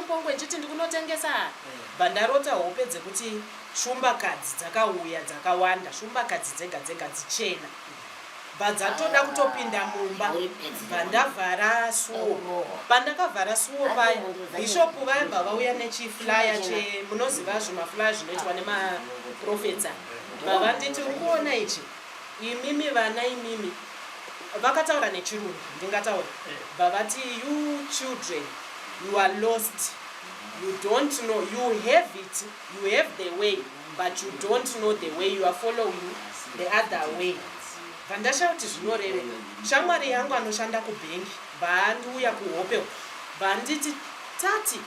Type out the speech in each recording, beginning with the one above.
kuMpongwe ndichiti ndikunotengesa. Bva ndarota hope dzekuti shumbakadzi dzakauya dzakawanda, shumbakadzi dzega dzega dzichena. Bva dzatoda kutopinda mumba. Bva ndavhara suo. Pandakavhara suo paya, bishop vaya bva vauya nechiflyer che munoziva zvimaflyer zvinoitwa nemaprofets aya. Bva vanditi uri kuona ichi? Imimi vana imimi vakataura nechirungu ndingataura bva vati you children you are lost you don't know you have it you have the way but you don't know the way you are following the other way bva ndashaya kuti zvinoreve shamwari yangu anoshanda kubhengi bvaandiuya kuhope uku bvaanditi tati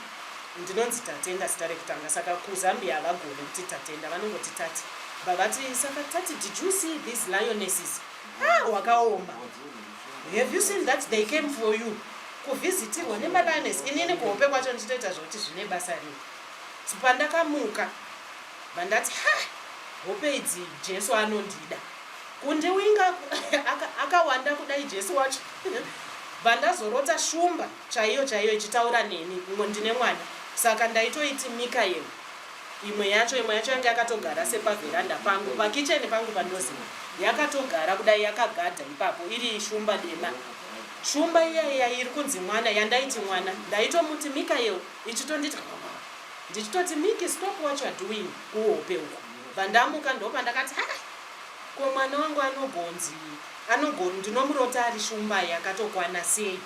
Ndinonzi Tatenda zita rekutanga saka kuZambia havagoni kuti Tatenda vanongoti Tati. Bva vati saka Tati did you see these lionesses? Ah wakaoma. Have you seen that they came for you? Kuvhizitirwa nemalioness inini kuhope kwacho ndichitoita zvekuti zvine basa rei. So pandakamuka bva ndati ha hope idzi Jesu anondida. Kundiwinga akawanda kudai Jesu wacho. Bva ndazorota shumba chaiyo chaiyo ichitaura neni ndine mwana saka ndaitoiti Mikael imwe yacho imwe yacho yanga yakatogara sepaveranda pangu pakicheni pangu pandoziva yakatogara kudai yakagadha ipapo iri shumba dema shumba iya iya iri kunzi mwana yandaiti mwana ndaitomuti Mikael ichitonditi ndichitoti Miki stop what you are doing kuhope uko bvandamuka ndopandakati ha ko mwana wangu anogonzi anogo ndinomurota ari shumba yakatokwana sei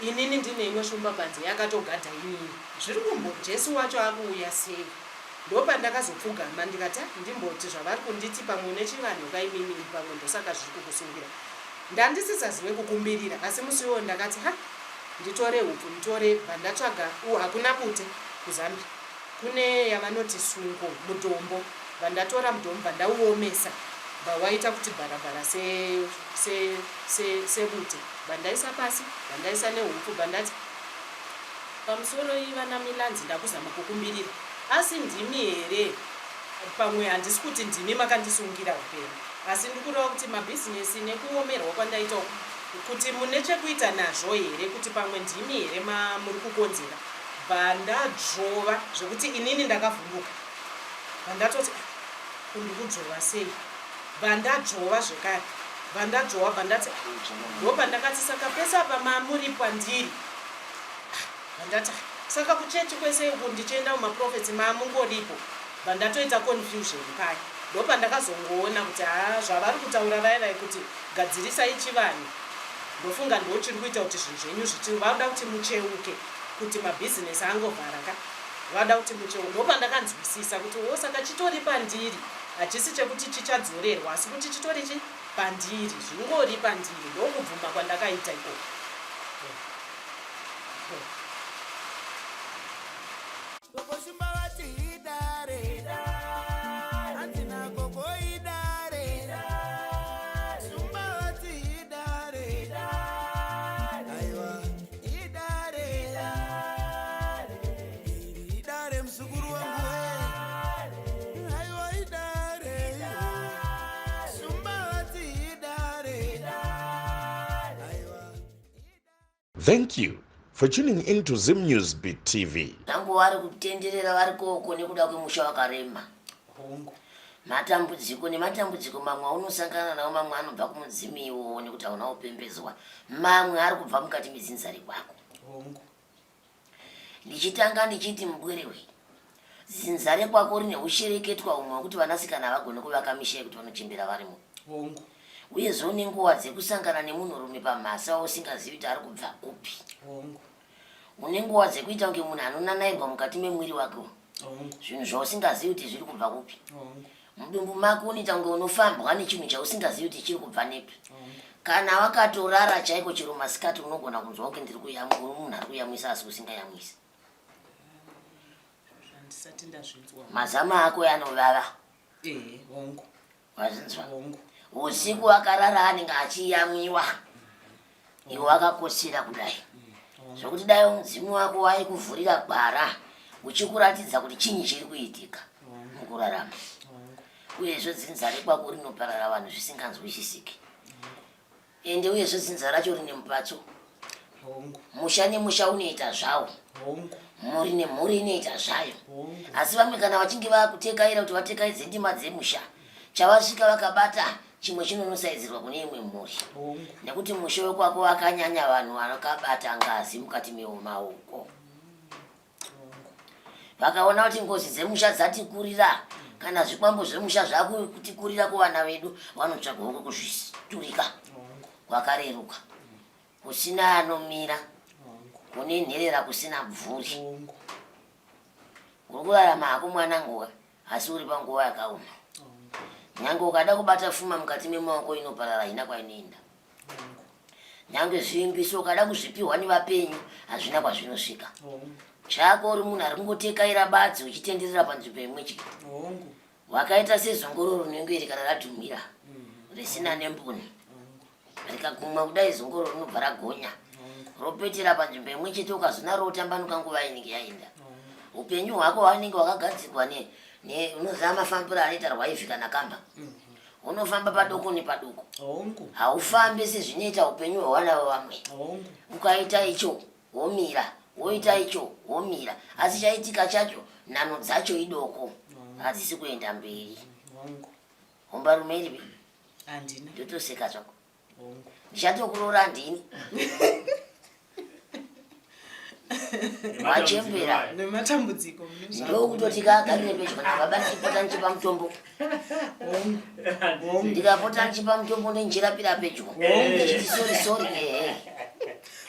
Inini ndine imwe shumba panze yakatogadha inini. Zviri kumbo Jesu wacho akuuya sei? Ndopandakazopfugama ndikati ah ndimboti zvavari kunditi pamwe une chivanhu ka imimi pamwe ndosaka zviri kukusungira. Ndandisisaziwe kukumbirira asi musi iwoyo ndakati ha nditore hupfu nditore bvandatsvaga u hakuna bute kuZambia kune yavanoti sungo mudombo bvandatora mudombo bvandauomesa bvawaita kuti bharabhara se se se sebute Bvandaisa pasi, bvandaisa nehupfu bvandati pamusoroi vana Milanzi ndakuzama kukumbirira asi ndimi here pamwe handisi kuti ndimi makandisungira hupenyu asi ndikureva kuti mabhizinesi nekuomerwa kwandaita uku kuti mune chekuita nazvo here kuti pamwe ndimi here mamuri kukonzera bvandadzvova zvekuti inini ndakavhunduka bvandatoti ah, kundikudzvova sei Bvandadzvova zvekare bvandadzvova bvandati ah ndopandakati saka pese apa mamuri pandiri ah bvandati ah saka kuchechi kwese uku ndichienda kumaprophets mamungoripo bvandatoita confusion paya ndopandakazongoona kuti haa zvavari kutaura vaya vaye kuti gadzirisai chivanhu ndofunga ndochiri kuita kuti zvinhu zvenyu zviti vakuda kuti mucheuke kuti mabhizinesi angovhara ka vada kuti mucheuke ndopandakanzwisisa kuti wo saka chitori pandiri Hachisi chekuti chichadzorerwa asi kuti chitori chi pandiri, zvingori pandiri. Ndokubvuma kwandakaita ikoko. Gogo Shumba vati idare, hanzi nagogo idare, Shumba vati idare, aiwa idare, iri idare muzukuru wangu we. Aiwa idare, Shumba vati idare, aiwa. Thank you for tuning in to Zim News Beat TV. Tangu vari kutenderera vari koko nekuda kwemusha wakarema. Hongu. Matambudziko nematambudziko mamwe aunosangana nawo mamwe anobva kumudzimu iwowo nekuti hauna kupembedzwa. Mamwe ari kubva mukati medzinza rekwako. Hongu. Ndichitanga ndichiti mubwere wei. Dzinza rekwako rine hushereketwa humwe hwekuti vanasikana havagoni kuvaka misha yekuti vanochembera varimo. Hongu. Uyezve une nguva dzekusangana nemunhurume pamhasa wausingazivi kuti ari kubva kupi. Hongu. Une nguva dzekuita kunge munhu anonanairwa mukati memwiri wake umu. Hongu. Zvinhu zvausingazivi kuti zviri kubva kupi. Hongu. Mudumbu mako unoita kunge unofambwa nechinhu chausingazivi kuti chiri kubva nepi. Kana wakatorara chaiko chero masikati unogona kunzwa kunge ndiri kuyamwa, munhu ari kuyamwisa asi usingayamwisi. Handisati ndazvinzwa. Mazama ako anovava. Eh, hongu. Wazvinzwa? Hongu. Usiku akarara anenge achiyamwiwa. Iwe wakakotsira kudai. Zvekuti dai mudzimu wako waikuvhurira gwara uchikuratidza kuti chinyi chiri kuitika mukurarama. Uyezve dzinza rekwako rinoparara vanhu zvisinganzwisisiki. Ende uyezve dzinza racho rine mupatso. Hongu. Musha nemusha unoita zvawo. Hongu. Mhuri nemhuri inoita zvayo. Asi vamwe kana vachinge vakutekaira kuti vatekaidze ndima dzemusha, chavasvika vakabata chimwe chinonosaidzirwa kune imwe mhuri. Nekuti musha wekwako wakanyanya vanhu vanokabata ngazi mukati meumaoko. Vakaona kuti ngozi dzemusha dzatikurira kana zvikwambo zvemusha zvakutikurira kuvana vedu, vanotsvagawo kwekuzviturika kwakareruka. Kusina anomira, kune nherera kusina bvuri. Uri kurarama hako mwanangu asi uri panguva yakaoma. Nyange ukada kubata fuma mukati memaoko inoparara haina kwainoenda. Nyange zvivimbiso ukada kuzvipiwa nevapenyu hazvina kwazvinosvika. Chako uri munhu ari kungotekaira badzi uchitenderera panzvimbo imwe chete. Wakaita sezongororo rinenge iri kana radhumira risina nemboni. Rikagumwa kudai zongororo rinobva ragonya. Ropetera panzvimbo imwe chete ukazona rotambanuka nguva inenge yaenda. Upenyu hwako hwanenge hwakagadzirwa ne ne unoziva mafambiro anoita rwaivhi kana kamba. Unofamba padoko nepadoko. Haufambi sezvinoita upenyu hwevana vevamwe. Ukaita icho womira woita icho womira asi chaitika chacho nhano dzacho idoko hadzisi kuenda mberi. Hombarume iripi? Handina. Ndotoseka zvako. Ndichatokuroora ndini. Wachembera. Nematambudziko. Ndokutoti kagarire pedyo nababa ndichipota ndichipa mutombo. Ndikapota ndichipa mutombo ndonjirapira pedyo. Ndichiti sorry sorry ehe.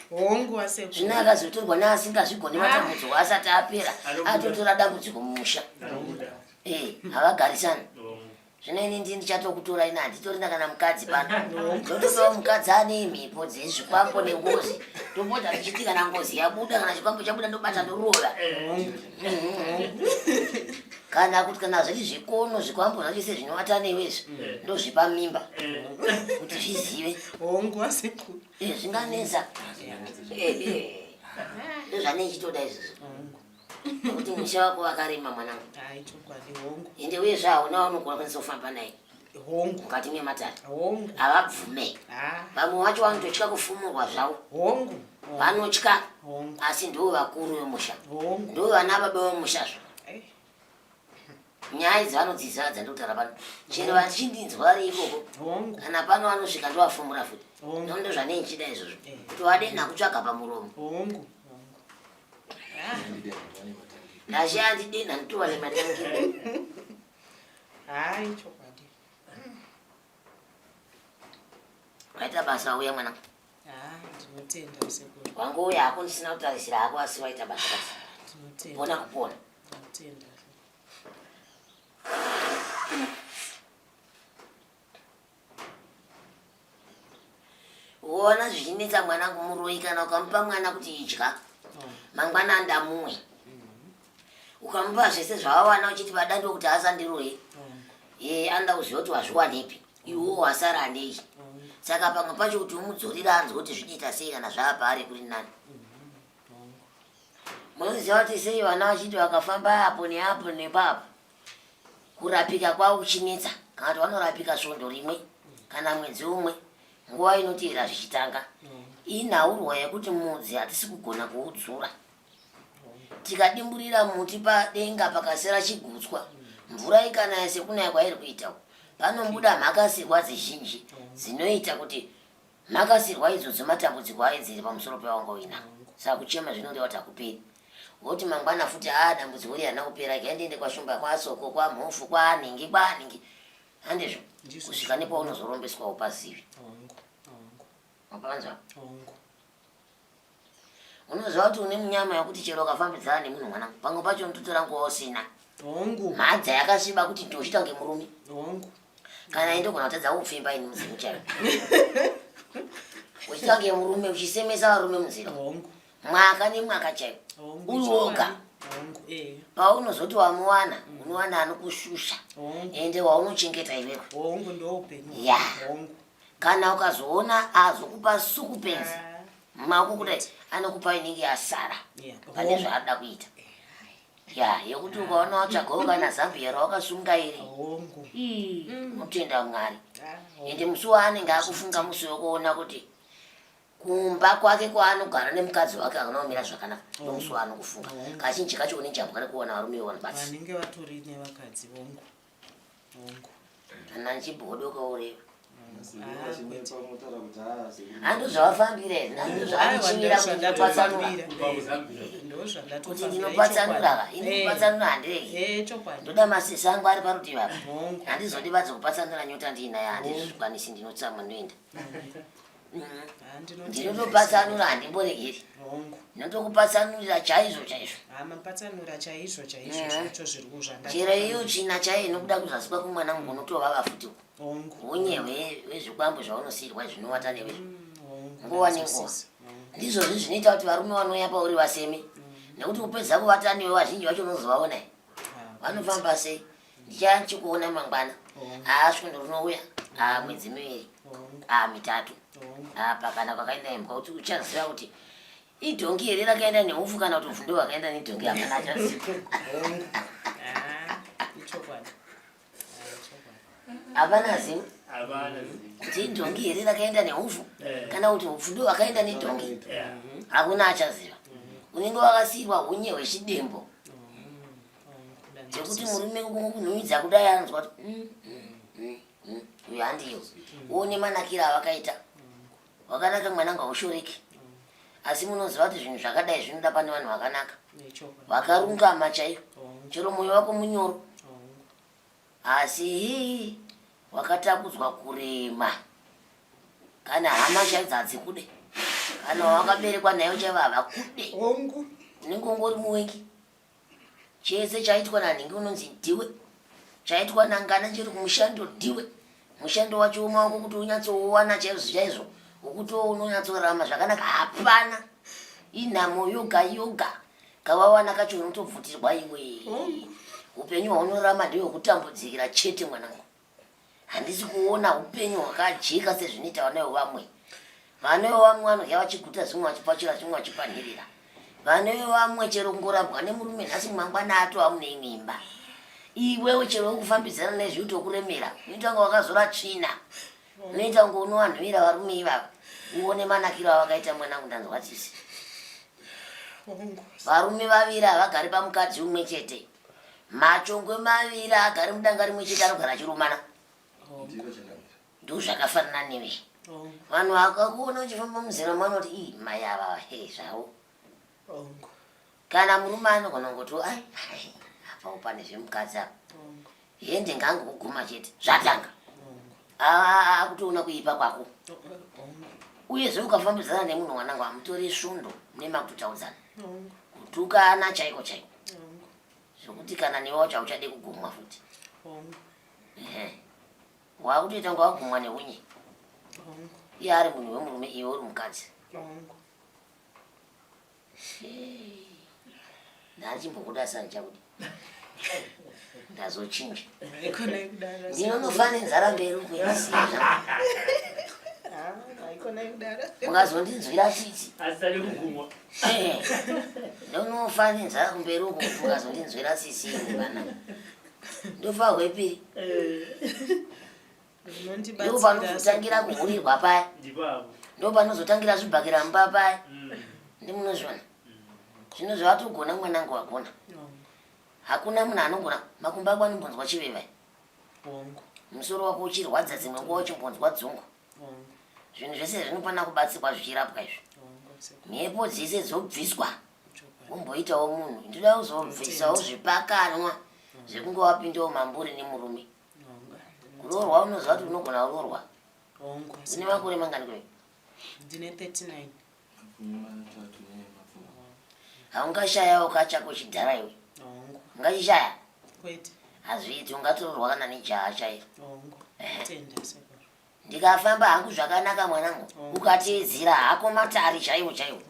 Hongu asekuru. Zvino akazotorwa neasingazvigoni matambudziko asati apera atotora dambudziko mumusha. Eh, havagarisani. Zvino ini ndini ndichatokutora ini handitorina kana mukadzi pano. Ndotodawo mukadzi ane mhepo dzezvikwambo nengozi. Topota tichiti kana ngozi yabuda kana chikwambo chabuda ndobata ndorova. Kana kuti kana zviri zvikono zvikwambo zvacho sezvinovata newe izvi ndozvipa mimba kuti zvizive. Hongu asekuru. Eh, zvinganetsa. Eh, eh. Ndozvanei chitoda izvozvo. Nekuti musha wako wakarema mwanangu. Hayi chokwadi hongu. Ende uyezve hauna waunogona kwanisa kufamba naye. Hongu. Mukati mematare. Hongu. Havabvume. Ah. Vamwe vacho vanototya kufumurwa zvavo. Hongu. Vanotya. Hongu. Asi ndivo vakuru vemusha. Hongu. Ndivo vana baba vemusha zvo. Eh. Nyaya idzi vanodziziva dzandikutaura pano. Chero vachindinzwa vari ikoko. Hongu. Kana pano vanosvika ndovafumura futi. Hongu. Ndo zvanei ndichida izvozvo. Eh. Kuti wadenha kutsvaga pamuromo. Hongu. Nashe andidenha nditova nematangiro. Hayi chokwadi. Waita basa uya mwana. Ah, ndinotenda sekuru. Wangouya hako ndisina kutarisira hako asi waita basa basa. Ndinotenda. Pona kupona. Ndinotenda. Uona zvichinetsa mwanangu muroyi kana ukamupa mwana kuti idya mangwana andamumwe ukamupa zvese zvawawana uchiti vada ndokuti asandiroye ee anoda kuziva kuti wazviwanepi iwo wasara nei saka pamwe pacho kuti umudzorera anzwe kuti zvinoita sei kana zvava paari kuri nani munoziva kuti sei vana vachiti vakafamba apo neapo nepapo Kurapika kwavo kuchinetsa kana kuti vanorapika svondo rimwe kana mwedzi umwe nguva inoteera zvichitanga. Inhaurwa yekuti mudzi hatisi kugona kuudzura. Tikadimburira muti padenga pakasera chigutswa, mvura ikanaya sekunaya kwairi kuita uku, panobuda mhakasirwa dzizhinji dzinoita kuti Makasirwa idzodzo matambudziko aedzere pamusoro pewanga uinawo. Saka kuchema zvinoreva kuti hakuperi. Woti mangwana futi haa dambudziko riya harina kupera regai ndiende kwaShumba kwaSoko kwaMhofu kwaanhingi kwaanhingi. Handizvo? Kusvika nepaunozorombeswa upazivi. Wapanzwa? Unoziva kuti une munyama yekuti chero ukafambidzana nemunhu mwanangu pamwe pacho unototora nguva usina. Hongu. Mhadza yakasviba kuti ndochita kunge murume. Hongu. Kana indogona kutadza kupfimba ini mudzimu chaiyo. Uchiita kunge murume uchisemesa varume munzira. Hongu. Mwaka nemwaka chaiyo. Hongu. Uri woga. Hongu. Eh. Paunozoti wamuwana unowana anokushusha. Hongu. Ende waunochengeta iwewe. Hongu ndoupenyu. Ya. Hongu. Kana ukazoona azokupa sukupenzi. Ah. Maoko kudai anokupa inenge yasara Yeah. pane zvaada kuita ya yekuti ukaona watsvagawo kana zambia rawakasunga iri Hongu. unotenda Mwari Ah, ende musi waanenge akufunga musi wekuona kuti Kumba kwake kwaanogara nemukadzi wake hakuna kumira zvakanaka. Ndomusi waanokufunga. Kazhinji kacho une jambwa rekuona varume ivo vanobats. Vanenge vatori nevakadzi vongu. Hongu. Kana ndichibhodoka ureva. Handozvavafambira here? Handozvaandichimira kuti ndinopatsanura. Kuti ndinopatsanura ka. Ini kupatsanura handiregi. Ndoda masisi angu ari parutivi apa. Handizodi badzi kupatsanura nyota ndiinayo handizvikwanisi ndinotsamwa ndoenda. Ndinotopatsanura handimboregeri. Ndinotokupatsanurira chaizvo chaizvo. Mapatsanura chaizvo chaizvo zvacho zviri kuzvanda. Chero iyo tsvina chaiyo inobuda kuzasi kwako mwanangu unotovava futi uko. Hunye hwezvikwambo zvaunosiirwa zvinovata newe nguva nenguva. Ndizvozvi zvinoita kuti varume vanouya pauri vaseme nekuti kupedza kuvata newe vazhinji vacho unozovaona vanofamba sei ndichachikuona mangwana haa svondo rinouya haa mwedzi miviri haa mitatu apa kana kwakaenda imbwa kuti uchaziva kuti idhongi here rakaenda neupfu kana kuti upfu ndohwakaenda nedhongi hapana achaziva. Hapana zivo kuti idhongi here rakaenda neupfu eh. kana kuti upfu ndo hwakaenda nedhongi hakuna achaziva. Unenge wakasiirwa hunye hwechidembo zvekuti murume kunhuhwidza kudai anonzwa kuti mm, mm, mm, uyu handiyo. Uone manakiro avakaita. Wakanaka mwanangu haushoreki. Asi munoziva kuti zvinhu zvakadai zvinoda pane vanhu vakanaka vakarungama chaivo. Chero mwoyo wako munyoro asi hii wakatakudzwa kurema. Kana hama chaidzo hadzikude, kana wakaberekwa nayo chaivo havakude. Unenge ungori muwengi. Chese chaitwa nanhingi unonzi ndiwe, chaitwa nangana chiri kumushando ndiwe. Mushando wacho wemaoko kuti unyatsouwana chaizvo chaizvo wekuti unonyatsorarama zvakanaka hapana. Inhamo yoga yoga. Kawawana kacho unotobvutirwa iwe. Upenyu hwaunorarama ndehwekutambudzikira chete mwanangu. Handisi kuona upenyu hwakajeka sezvinoita vana vevamwe. Vana vevamwe vanodya vachiguta zvimwe vachipfachura zvimwe vachipanhirira. Vana vevamwe chero kungorambwa nemurume nhasi mangwana atova mune imwe imba. Iwewe chero wekufambidzana nezviuto kuremera unoita kunge wakazora tsvina. Unoita kunge unovanhuwira varume ivava. Uone manakiro avakaita mwanangu ndanzwa tsitsi. Varume vaviri havagari pamukadzi umwe chete. Machongwe maviri haagari mudanga rimwe chete anogara achirumana. Ndozvakafanana newe. Vanhu vakakuona uchifamba munzira manoti ii mai ava he zvavo. Kana murume anogona kungoti ai apawo pane zvemukadzi apa. Hende ngaangokuguma chete zvatanga. Akutoona kuipa kwako. Uyezve ukafambidzana nemunhu mwanangu hamutori svondo mune makutotaudzana. Kutukana chaiko chaiko. Zvekuti kana newe wacho hauchade kugumwa futi. Wakutoita kunge wagumwa nehunye. Iye ari munhu wemurume iwe uri mukadzi. Ndachimbokuda sandichakuda. Ndazochinja. Ndinonofa nenzara mberi uko indisiya. Mukazondinzwira tsitsi. Ndinonofa nenzara kumberi uko mukazondinzwira tsitsi vana. Ndofa hwepiri. Ndopanozotangira kuhurirwa paya. Ndopanozotangira zvibhakera mumba paya. Ndimunozviona. Zvino zvavatogona mwanangu wagona. Hakuna munhu anogona makumbo ako anombonzwa chiveva. Musoro wako uchirwadza dzimwe nguva uchimbonzwa dzungu. Zvinhu zvese zvinofanira kubatsirwa zvichirapwa izvi. Mhepo dzese dzobviswa. Umboitawo munhu. Ndinoda kuzobvisawo zvipakanwa zvekunge wapindawo mamburi nemurume. Kuroorwa unoziva kuti unogona kuroorwa. Une makore mangani kwe? Ndine 39. Haungashayawo kachako chidhara iwe. Ungachishaya? Kwete. Hazviiti ungatoroorwa kana nejaha chairo. Ndikafamba hangu zvakanaka mwanangu. Ukateedzera hako matari chaiwo chaiwo.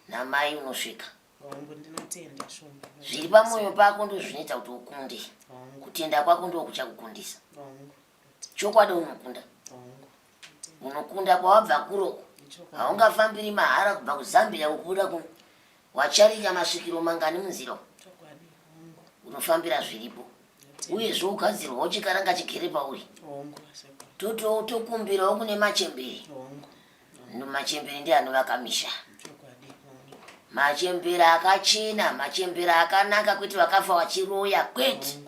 Namai unosvika. Zviri pamwoyo pako ndozvinoita kuti ukunde. Kutenda kwako ndokuchakukundisa. Chokwadi unokunda. Unokunda kwawabva kuroko. Haungafambiri mahara kubva kuZambia kukubuda kuno. Wacharika masvikiro mangani munzira umu? Unofambira zviripo. Uyezve ugadzirwawo chikaranga chigere pauri. Tokumbirawo kune machembere. Machembere ndiye anovaka misha. Machembere akachena, machembere akanaka, kwete vakafa vachiroya, kwete.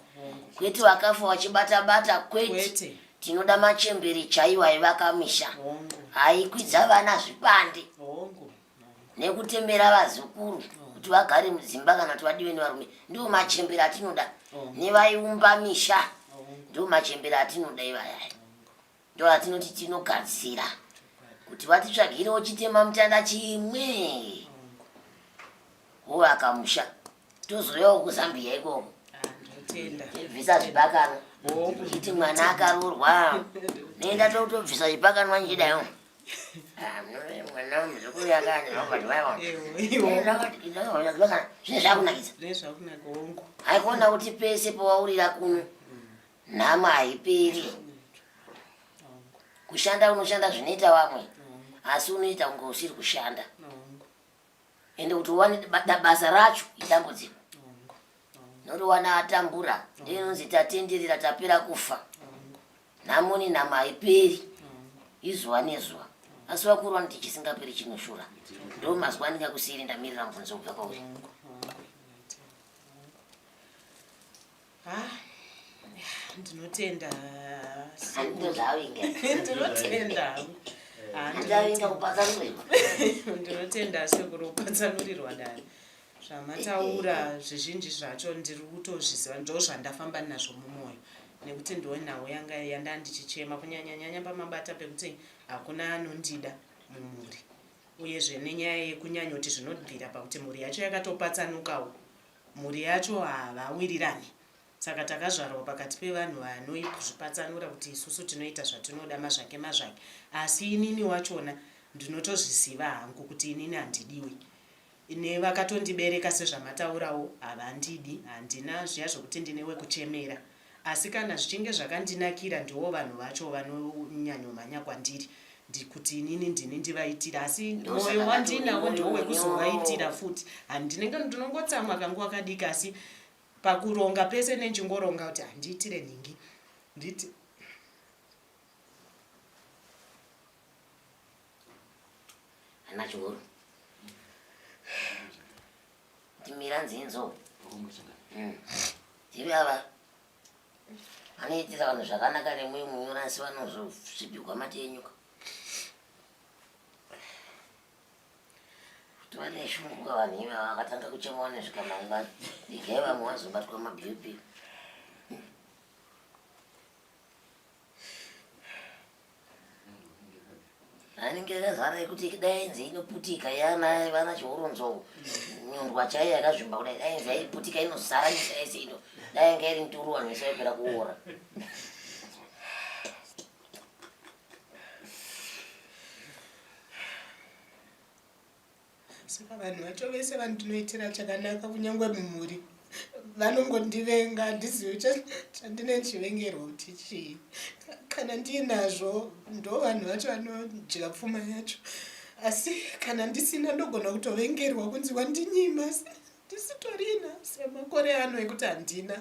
Kwete vakafa vachibata bata, kwete. Tinoda machembere chaiwo aivaka misha, aikwidza vana zvipande nekutemera vazukuru kuti vagare mudzimba kana kuti vadiwe nevarume. Ndiwo machembere atinoda, nevaiumba misha ndiwo machembere atinoda ivayaya. Ndoatinoti tinogadzira kuti vatitsvagirewo chitema mutanda chimwe wovaka musha tozouyawo kuzambia ikoko tibvisa zvibakanwa chiti mwana akaroorwa nenda totobvisa zvibakanwa nchidayo ah, mwana muzukuru yakanzvine zvakunakidza haikuona kuti pese pawaurira kuno Nhamo haiperi. Kushanda unoshanda zvinoita vamwe asi unoita kunge usiri kushanda. Ende kuti uwane basa racho idambudziko. Noriwana atambura ndiyo inonzi tatenderera tapera kufa. Nhamo nenhamo haiperi izuva nezuva. Asi vakuru vanoti chisingaperi chinoshura. Ndo mazwi andingakusiire ndamirira mubvunzo kubva kwauri. Ah, ndinotenda ndinotenda ah, ndinotenda sekuru kupatsanurirwa dare zvamataura zvizhinji zvacho ndiri kutozviziva ndo zvandafamba nazvo mumwoyo nekuti ndo nhau yanga yanda ndichichema kunyanyanyanya pamabata pekuti hakuna anondida mumhuri uyezve nenyaya yekunyanyoti zvinobvira pakuti mhuri yacho yakatopatsanukawo Mhuri yacho havawirirani saka takazvarwa pakati pevanhu vanozvipatsanura kuti isusu tinoita zvatinoda mazvake mazvake asi inini wachona ndinotozviziva hangu kuti inini handidiwi nevakatondibereka sezvamataurawo havandidi handina zviya zvekuti ndine wekuchemera asi kana zvichinge zvakandinakira ndiwo vanhu vacho vanonyanyomhanya kwandiri kuti inini ndini ndivaitira asi mwoyo wandinawo ndiwo wekuzovaitira futi handinenge ndinongotsamwa kanguva kadiki asi pakuronga pese nenchingoronga kuti handiitire nhingi nditi Ana chihoro. Timira nzinzo. Tiri ava. Vanoitira vanhu zvakanaka nemwoyo munyoro asi vanozosvipigwa mate enyuka. Kuti vane shungu ka vanhu ivava vakatanga kuchema vanosvika mangwana. Regai vamwe vazobatwa maBP. Anenge akazara yekuti dai ainzi inoputika yana vana chihoronzou nyundwa chaiyo yakazvimba kudai dai ainzi aiputika inozara nyika yese ino dai yanga iri nduru vanhu vese vaipera kuora. Saka vanhu vacho vese vandinoitira chakanaka kunyangwe mumhuri vanongondivenga handizivi chandine ndichivengerwa kuti chii kana ndiinazvo ndo vanhu vacho vanodya pfuma yacho asi kana ndisina ndogona kutovengerwa kunzi wandinyima ndisitorina semakore ano ekuti handina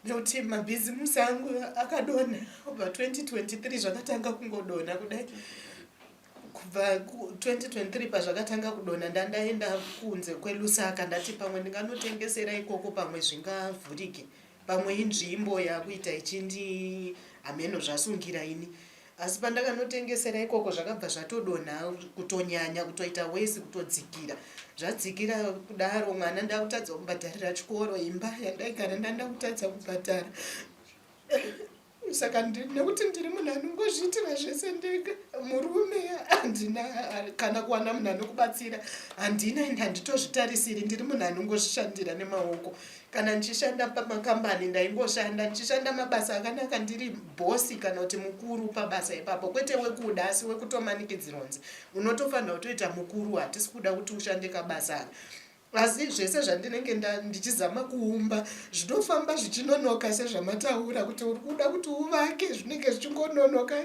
nekuti mabhizimusi angu akadonha kubva 2023 zvakatanga kungodonha kudai Kubva 2023 pazvakatanga kudonha ndandaenda kunze kweLusaka ndati pamwe ndinganotengesera ikoko pamwe zvingavhurike pamwe inzvimbo yakuita ichindi hameno zvasungira ini asi pandakanotengesera ikoko zvakabva zvatodonha kutonyanya kutoita wesi kutodzikira zvadzikira kudaro mwana ndakutadza kubhadharira chikoro imba yandaigara ndandakutadza kubhadhara Saka nekuti ndiri munhu anongozviitira zvese ndega, murume handina kana kuwana munhu anokubatsira handina ende handitozvitarisiri. Ndiri munhu anongozvishandira nemaoko. Kana ndichishanda pamakambani ndaingoshanda ndichishanda mabasa akanaka ndiri bhosi kana kuti mukuru pabasa ipapo, kwete wekuda asi wekutomanikidzirwa kunzi unotofanira kutoita mukuru, hatisi kuda kuti ushande kabasa aka. Asi zvese zvandinenge ndichizama kuumba zvinofamba zvichinonoka sezvamataura kuti uri kuda kuti uvake zvinenge zvichingononoka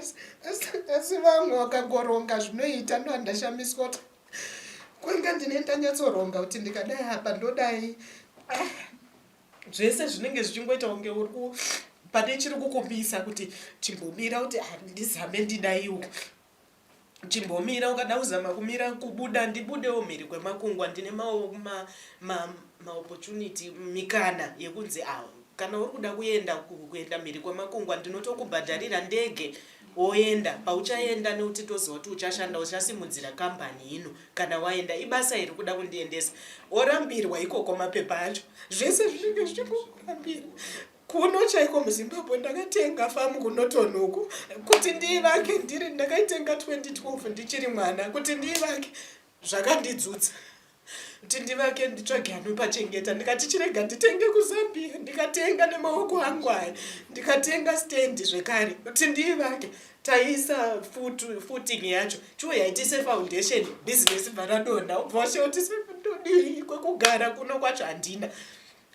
asi vamwe vakangoronga zvinoita ndoandashamiswa kuti kwanga ndine ndanyatsoronga kuti ndikadai apa ndodai ah, zvese zvinenge zvichingoita kunge uri pane chiri kukumisa kuti chimbomira kuti ah, ndizame ndidaiwo. Chimbomira ukada kuzama kumira kubuda ndibudewo mhiri kwemakungwa ndine maopportunity ma, ma mikana yekunzi ah, kana uri kuda kuenda kuenda mhiri kwemakungwa ndinotokubhadharira ndege woenda pauchaenda nekuti toziva kuti uchashanda uchasimudzira kambani ino kana waenda ibasa iri kuda kundiendesa orambirwa ikoko mapepa acho zvese zvinenge zvichingorambira Kuno chaiko muZimbabwe ndakatenga famu kuNorton uku kuti ndiivake ndiri ndakaitenga 2012 ndichiri mwana kuti ndiivake zvakandidzutsa kuti ndivake nditsvage anopachengeta ndikati chirega nditenge kuZambia ndikatenga nemaoko angu aya ndikatenga stand zvekare kuti ndiivake taisa footing yacho chiuya itise foundation business bva radonha ubva washayo kuti ndodii kwekugara kuno kwacho handina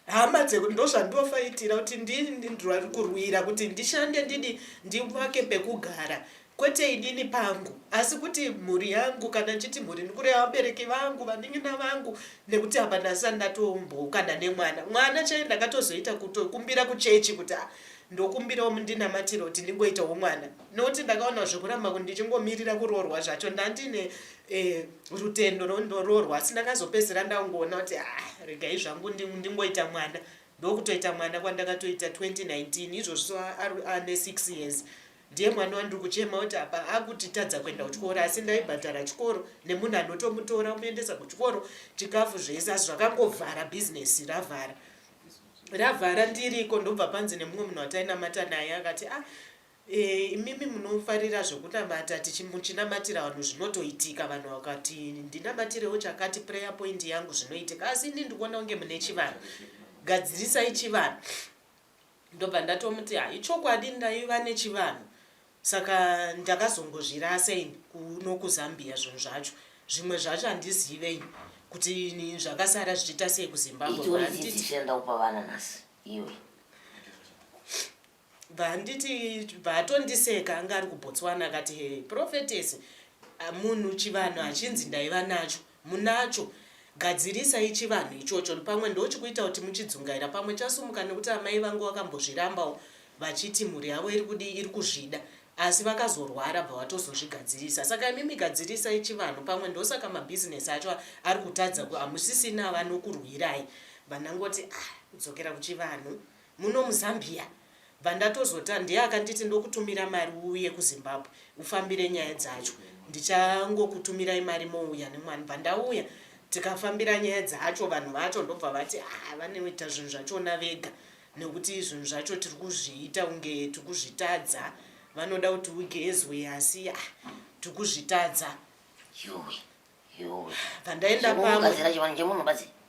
Hama dzeku ndozvandofaitira kuti ndikurwira kuti ndishande ndidi ndivake pekugara kwete inini pangu asi kuti mhuri yangu kana ndichiti mhuri ndikureva vabereki vangu vanin'ina vangu nekuti apa ndasati ndatomboukana nemwana mwana chaiye ndakatozoita kutokumbira kuchechi kuti ah, ndokumbirawo mundinamatire kuti ndingoitawo mwana nokuti ndakaona zvekuramba kuti ndichingomirira kuroorwa zvacho ndandine eh, rutendo rondoroorwa asi ndakazopedzisira ndangoona kuti ah, regai zvangu ndingoita mwana ndokutoita mwana kwandakatoita 2019 izvozvo ane 6 years ndiye mwana wandiri kuchema kuti apa akutitadza kuenda kuchikoro asi ndaibhadhara chikoro nemunhu anotomutora kumuendesa kuchikoro chikafu zvese asi zvakangovhara bhizinesi ravhara ravhara ndiriko ndobva panzi nemumwe munhu watainamata naye akati ah E, imimi munofarira zvekunamata muchinamatira vanhu zvinotoitika vanhu vakati ndinamatirewo chakati prayer point yangu zvinoitika asi ini ndikuona kunge mune chivanhu gadzirisai chivanhu ndobva ndatomuti ha ichokwadi ndaiva nechivanhu saka ndakazongozvirasa ini kuno kuzambia zvinhu zvacho zvimwe zvacho handizive ini kuti zvakasara zvichiita sei kuzimbabwe itori dzidziso yandakupa vana nhasi iwe Bva anditi bva atondiseka anga ari kuBotswana akati he prophetess munhu chivanhu hachinzi ndaiva nacho munacho gadzirisai chivanhu ichocho pamwe ndochikuita kuti muchidzungaira pamwe chasumuka nekuti amai vangu vakambozvirambawo vachiti mhuri yavo iri kudii iri kuzvida asi vakazorwara bva vatozozvigadzirisa saka imimi gadzirisai chivanhu pamwe ndosaka mabhizinesi acho ari kutadza hamusisina vanokurwirai vanangoti ah kudzokera kuchivanhu Muno muZambia bva ndatozota ndiye akanditi ndokutumira mari uuye kuZimbabwe ufambire nyaya dzacho ndichangokutumirai mari mouya nemwana bva ndauya tikafambira nyaya dzacho vanhu vacho ndobva vati ah vanoita zvinhu zvachona vega nekuti zvinhu zvacho tiri kuzviita kunge tiri kuzvitadza vanoda kuti ugezwe asi ah tiri kuzvitadza Yuwi. Bvandaenda pamwe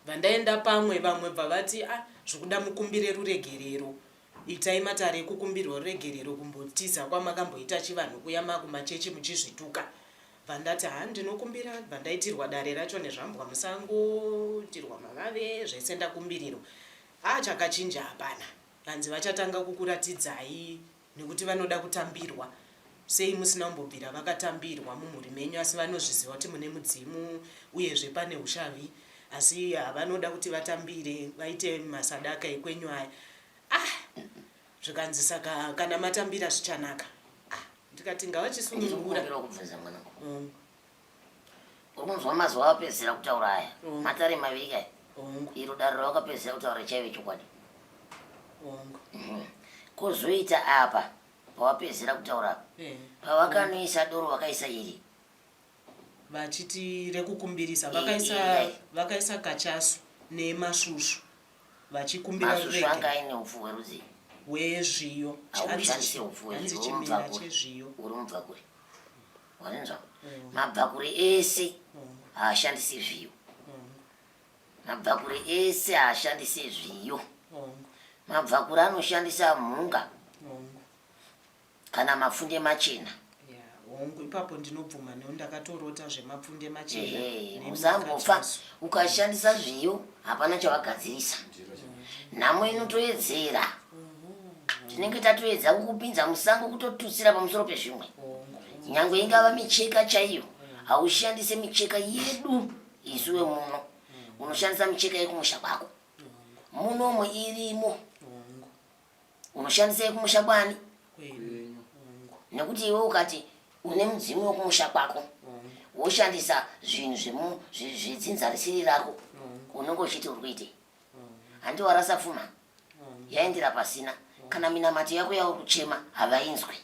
bvandaenda pamwe vamwe bva vati ah zvikuda mukumbire ruregerero itai matare ekukumbirwa ruregerero kumbotiza kwamakamboita chivanhu kuya makumachechi muchizvituka bvandati ha ndinokumbira bvandaitirwa dare racho nezvambwa musango itirwa mavave zvese ndakumbirirwa ah chakachinja hapana vanzi vachatanga kukuratidzai Nekuti vanoda kutambirwa. Sei musina kumbobvira vakatambirwa mumhuri menyu asi vanozviziva kuti mune mudzimu uyezve pane hushavi asi vanoda kuti vatambire vaite masadaka ekwenyu aya ah zvikanzi saka kana matambira zvichanaka ah ndikati ngavachisunungura kubvunza mwanangu mm. Uri kunzwa mazwi awapedzisira kutaura aya mm. Matare maviri kaya iro dare rawakapedzisira kutaura chaive chokwadi mhm. Kozoita apa pawapedzisira kutaura apa eh. Pawakanoisa doro wakaisa iri vachiti rekukumbirisa eh, vakaisa eh, vakaisa kachasu nemasvusvu vachikumbira masvusvu anga aine upfu hwerudzii hwezviyo haushandise upfu hwezviyo chimera chezviyo uri mubvakure Warinzwa? Mm. Mabvakure ese mm. haashandisi zviyo. Mm. Mabvakure ese haashandisi zviyo. Mm. Mabvakure anoshandisa mhunga. Mm. Kana mapfunde machena. Hongu ipapo ndinobvuma neo ndakatorota zvemapfunde machena. Usambofa ukashandisa zviyo hapana chawagadzirisa. Nhamo inotoedzera. Tinenge tatoedza kukupinza musango kutotutsira pamusoro pezvimwe. Nyangwe ingava micheka chaiyo, haushandise micheka yedu isu vemuno. Unoshandisa micheka yekumusha kwako. Munomo irimo. Unoshandisa yekumusha kwani? Nekuti iwe ukati Une mudzimu wekumusha kwako woshandisa zvinhu zvedzinza risiri rako, unenge uchiti uri kuitei? Handi warasa pfuma yaendera pasina. Kana minamato yako yauri kuchema havainzwi.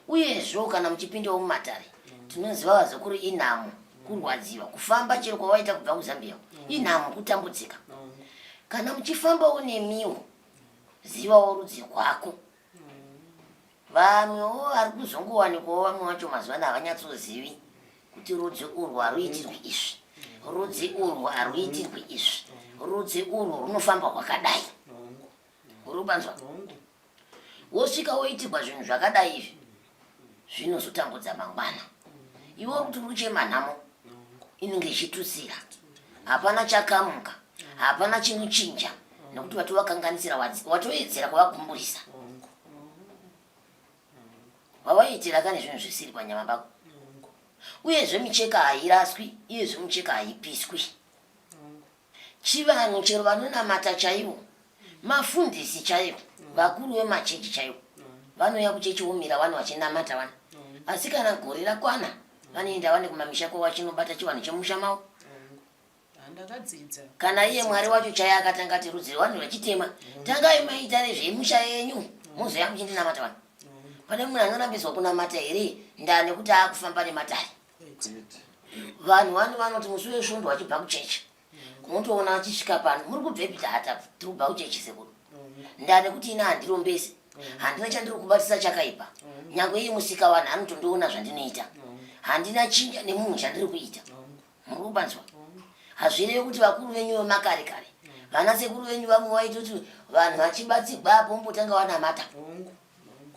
Uyezvo kana muchipindawo mumatare, tinoziva vazukuru inhamo kurwadziwa kufamba chero kwawaita kubva kuZambia inhamo kutambudzika. Kana muchifambawo nemiwo, zivawo rudzi rwako. Vamwewo vari kuzongowanikwawo, vamwe vacho mazuva ano havanyatsozivi kuti rudzi urwu haruitirwi izvi, rudzi urwu haruitirwi izvi, rudzi urwu runofamba rwakadai. Uri kubanzwa? Wosvika woitirwa zvinhu zvakadai izvi, zvinozotambudza mangwana. Iwe uri kuti uri kuchema nhamo inenge ichitutsira, hapana chakamuka, hapana chinochinja, nekuti watovakanganisira, watoedzera kuvagumburisa, wavaiitira kane zvinhu zvisiri panyama pako. Uyezve micheka hairaswi, uyezve micheka haipiswi. Chivanhu chero vanonamata chaivo, mafundisi chaivo, vakuru vemachechi chaivo vanouya kuchechi vomira vano vachinamata vana, asi kana gore rakwana vanoenda vane kumamisha kwavo vachinobata chivanhu chemusha mavo. Ndakadzidza. Kana iye Mwari wacho chaiye akatanga ati rudzi rwevanhu vachitema, tangai maita nezvemusha yenyu, mozouya muchindinamata vanhu. Pane munhu anorambidzwa kunamata here ndaa nekuti aakufamba nematare? Vanhu vano vanoti musi weSvondo vachibva kuchechi, unotoona vachisvika pano, muri kubvepi? Tata, tiri kubva kuchechi sekuru. Ndaa nekuti ini handirombesi, handina chandiri kubatisa chakaipa. Nyange iye musika vanhu anotondiona zvandinoita, handina chinja nemunhu chandiri kuita. Muri kubanzwa? Hazvirevi kuti vakuru venyu vemakare kare, vana sekuru venyu vamwe vaitoti vanhu vachibatsigwa apo umbotanga wanamata.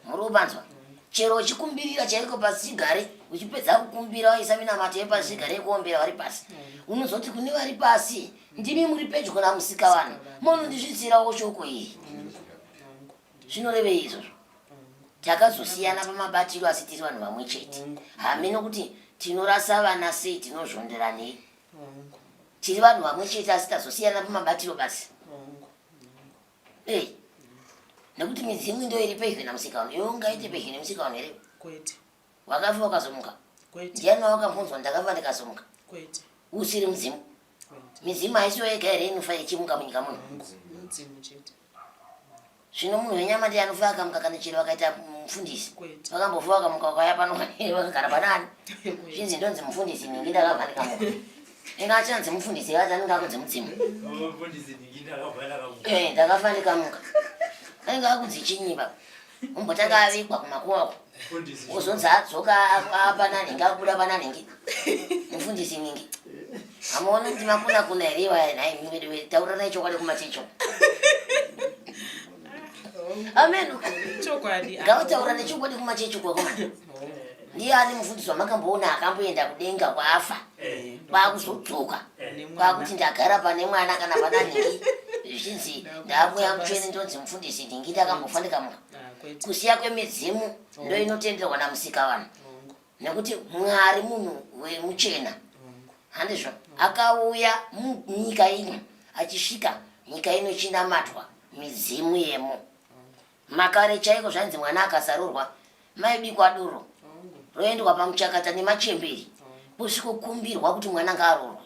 Muri kubanzwa? Chero uchikumbirira chaiko pasichigare, uchipedza kukumbira waisa minamato yepasichigare yekuombera vari pasi, unozoti kune vari pasi, ndimi muri pedyo namusika vanhu, munondisvitsirawo shoko iyi. Zvinorevei izvozvo? Takazosiyana pamabatiro asi tiri vanhu vamwe chete. Hameno kuti tinorasa vana sei, tinozvonderanei. Tiri vanhu vamwe chete asi tazosiyana pamabatiro basi. Ei, nekuti midzimu ndo iri pedyo namusika vanhu. Iwe ungaite pedyo nemusika vanhu here? Kwete. Wakafa wakazomuka? Kwete. Ndiani wawakambonzwa ndakafa ndikazomuka? Kwete. Usiri mudzimu? Midzimu haisiyo yega here inofa ichimuka munyika muno? Mudzimu chete. Zvino munhu wenyama ndiye anofa akamuka kana chero vakaita mufundisi. Vakambofa vakamuka vakauya pano vakagara panani. Zvinzi ndonzi mufundisi ningi ndakabva ndikamuka. Inga achanzi mufundisi yacho anenge akunzi mudzimu. Eh, ndakafa ndikamuka. Anenge akunzi chinyi baba. Umbotanga avigwa kumakuva uko. Ozonzi adzoka pana nhingi akubuda pana nhingi. Mufundisi ningi. Hamuoni kuti makuna kuna here iwaya nhai mimi tauranai chokwadi kumachechi uko. Amen. Chokwadi. Ngavataura nechokwadi kumachechi uko akomana. Ndiani mufundisi wamakamboona akamboenda kudenga kwafa kwakuzodzoka kwakuti ndagara pane mwana kana pana nhingi, zvichinzi ndaakuya mutsvene ndonzi mufundisi nhingi ndakambofa ndikamuka? Kusiya kwemidzimu ndo inotenderwa namusika vanhu, nekuti Mwari munhu wemuchena, handizvo? Akauya munyika ino, achisvika nyika ino ichinamatwa midzimu yemo. Makare chaiko zvainzi mwana akasarurwa maibikwa doro roendwa pamuchakata nemachemberi kusvikokumbirwa kuti mwana ngaarorwe.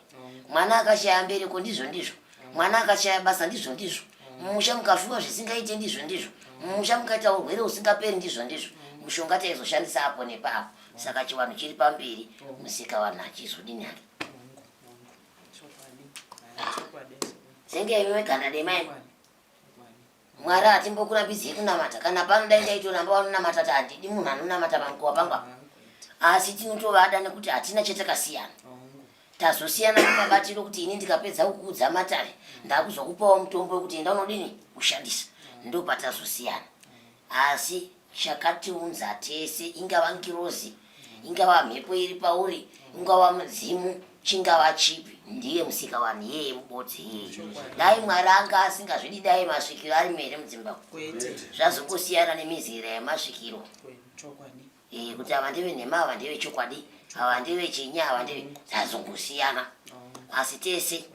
Mwana akashaya mbereko ndizvo ndizvo, mwana akashaya basa ndizvo ndizvo, mumusha mukafiwa zvisingaite ndizvo ndizvo, mumusha mukaita urwere husingaperi ndizvo ndizvo. Mushonga taizoshandisa apo nepapo. Saka chivanhu chiri pamberi, musika vanhu achizodini hake. Senge imi veganda dema imi. Mwari hatimbokurambidzei kunamata. Kana pano dai ndaitoramba vanonamata ti handidi munhu anonamata pamukova pangu apa. Asi tinotovada nekuti hatina chatakasiyana. Tazosiyana pamabatiro kuti ini ndikapedza kukuudza matare ndakuzokupawo mutombo wekuti enda unodini ushandisa. Ndopatazosiyana. Asi chakatiunza tese ingava ngirozi, ingava mhepo iri pauri, ungava mudzimu, chingava chipi, ndiye musika vanhu iyeye mubodzi iyeye. Dai Mwari anga asingazvidi dai masvikiro arimo here mudzimba? Zvazongosiyana nemizera yemasvikiro. Eh, kuti ava ndevenhema, ava ndevechokwadi, ava ndevechinyi, ava ndeve, zvazongosiyana. Asi tese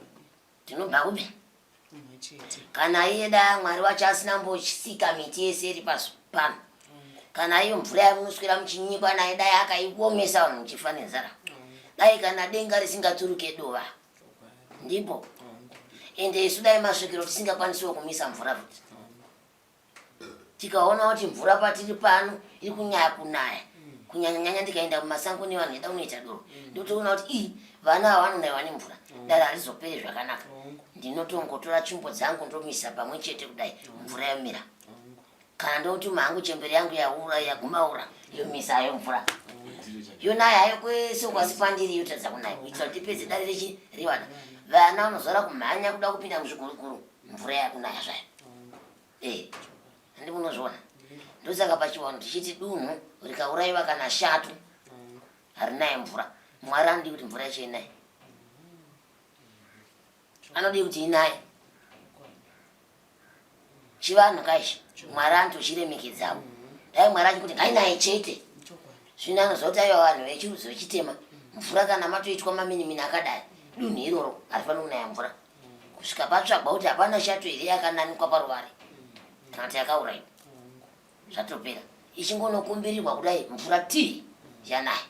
tinobva kupi? Kana iye dai Mwari wacho asina mbosika miti yese iri pasi pano. Kana iyo mvura yamunoswera muchinyikwa nayo dai akaiomesa vanhu muchifa nenzara. Dai kana denga risingaturuke dova. Ndipo. Ende isu dai masvikiro tisingakwanisiwo kumisa mvura futi. Tikaona kuti mvura patiri pano iri kunyaya kunaya. Kunyanya nyanya ndikaenda kumasango nevanhu ida kunoita doro. Ndotoona kuti ii vana ava vanonaiwa nemvura. Dare harizoperi zvakanaka. Ndinotongotora tsvimbo dzangu ndomisa pamwe chete kudai mvura yomira. Kana ndotuma hangu chembere yangu yaura yaguma ura yomisa hayo mvura. Yonaya hayo kwese uko asi pandiri yotadza kunaya kuitira kuti tipedze dare rechi revana. Vana vanozora kumhanya kuda kupinda muzviguruguru mvura yakunaya zvayo. Eh, handi munozviona. Ndosaka pachivanhu tichiti dunhu rikauraiwa kana shatu harinaye mvura. Mwari anodi kuti mvura yacho inaye. Anodi kuti inaye. Chivanhu kaichi Mwari anotochiremekedzawo. Dai Mwari achikuti ngainaye chete. Zvino anozoti aiwa vanhu vechirudzi vechitema mvura kana matoitwa maminimini akadai dunhu iroro harifaniri kunaya mvura kusvika patsvagwa kuti hapana shato here yakananikwa paruvare kana kuti yakaurayiwa zvatopera ichingonokumbirirwa kudai mvura tii yanaya.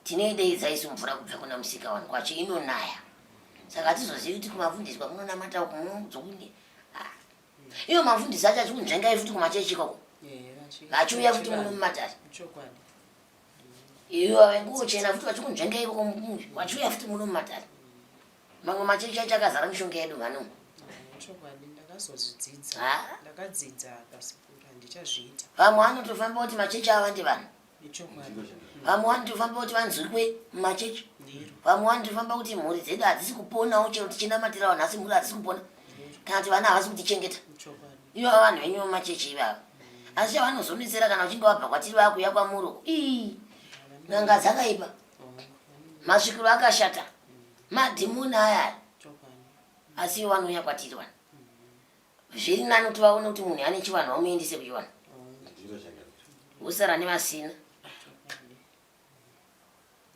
Tinoideidza isu mvura kubva kuna Musikavanhu kwacho inonaya saka hatizozivi kuti kumafundisi kwamunonamata uku munodzokuti ah. Ivo mafundisi acho achikunzvengai futi kumachechi ikoko vachiuya futi muno mumatare ivo venguo chena futi vachikunzvengai ikoko vachiuya futi muno mumatare mamwe machechi acho akazara mishonga yedu mhani umu. Chokwadi ndakazozvidzidza ndakadzidza pasipura ndichazviita. Vamwe vanotofamba kuti machechi awande vanhu. Vamwe vanotofamba kuti vanzwikwe mumachechi. Vamwe vanotofamba kuti mhuri dzedu hadzisi kuponawo chero tichinamatira vanhu asi mhuri hadzisi kupona. Kana kuti vana havasi kutichengeta. Ivava vanhu venyu vemumachechi ivava. Asi chavanozonetsera kana vachinge vabva kwatiri vakuuya kwamuri uko. Ii n'anga dzakaipa. Masvikiro akashata. Madhimoni aya. Asi ivo vanouya kwatiri vanhu. Zviri nani kuti vaone kuti munhu ane chivanhu vamuendese kuchivanhu. Vosara nevasina.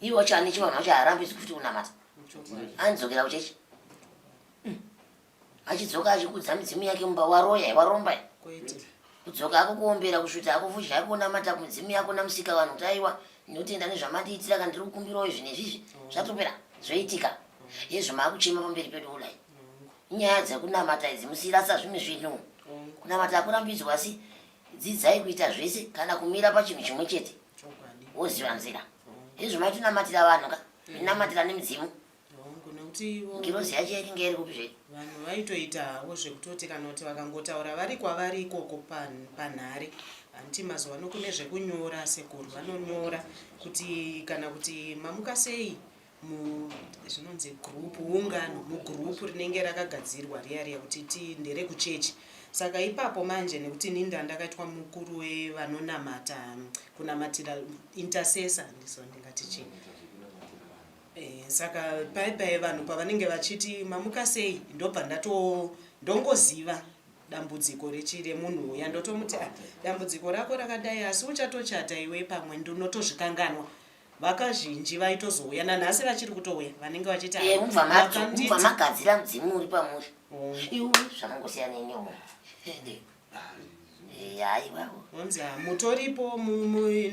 Iwo wacho ane chivanhu wacho haarambidzwi futi kunamata. Anodzokera kuchechi. Achidzoka achikudza midzimu yake mumba waroya waromba. Kudzoka hako kuombera kusvuta hako fudya yako kunamata kumidzimu yako namusika vanhu kuti aiwa ndinotenda nezvamandiitira kana ndiri kukumbirawo izvi nezvizvi zvatopera zvoitika. Hezvo maakuchema pamberi pedu kudai. Nyaya dzekunamata idzi musirasa zvimwe zvinhu. Kunamata hakurambidzwa asi dzidzai kuita zvese kana kumira pachinhu chimwe chete woziva nzira. Hezvo maitonamatira vanhu ka minamatira nemidzimu. Ngirozi yacho yainge iri kupi zvedu? Vanhu vaitoita havo zvekutoti kana kuti vakangotaura vari kwavari ikoko panhare hanti mazuva ano kune zvekunyora sekuru vanonyora kuti kana kuti mamuka sei mu zvinonzi group ungano mugroup rinenge rakagadzirwa riya riya kuti ti nderekuchechi saka ipapo manje nekuti ini ndandakaitwa mukuru wevanonamata kunamatira intercessor ndiso ndingati chii eh, saka pai pai vanhu pavanenge vachiti mamuka sei ndobva ndato ndongoziva dambudziko rechi remunhu uya ndotomuti ah, dambudziko rako rakadai asi uchatochata iwe pamwe ndinotozvikanganwa Vakazhinji vaitozouya nanhasi vachiri kutouya vanenge vachiti eh, mubva magadzira mudzimu uri pamuri iwe zvakangosiyana neniwo Onzi mutoripo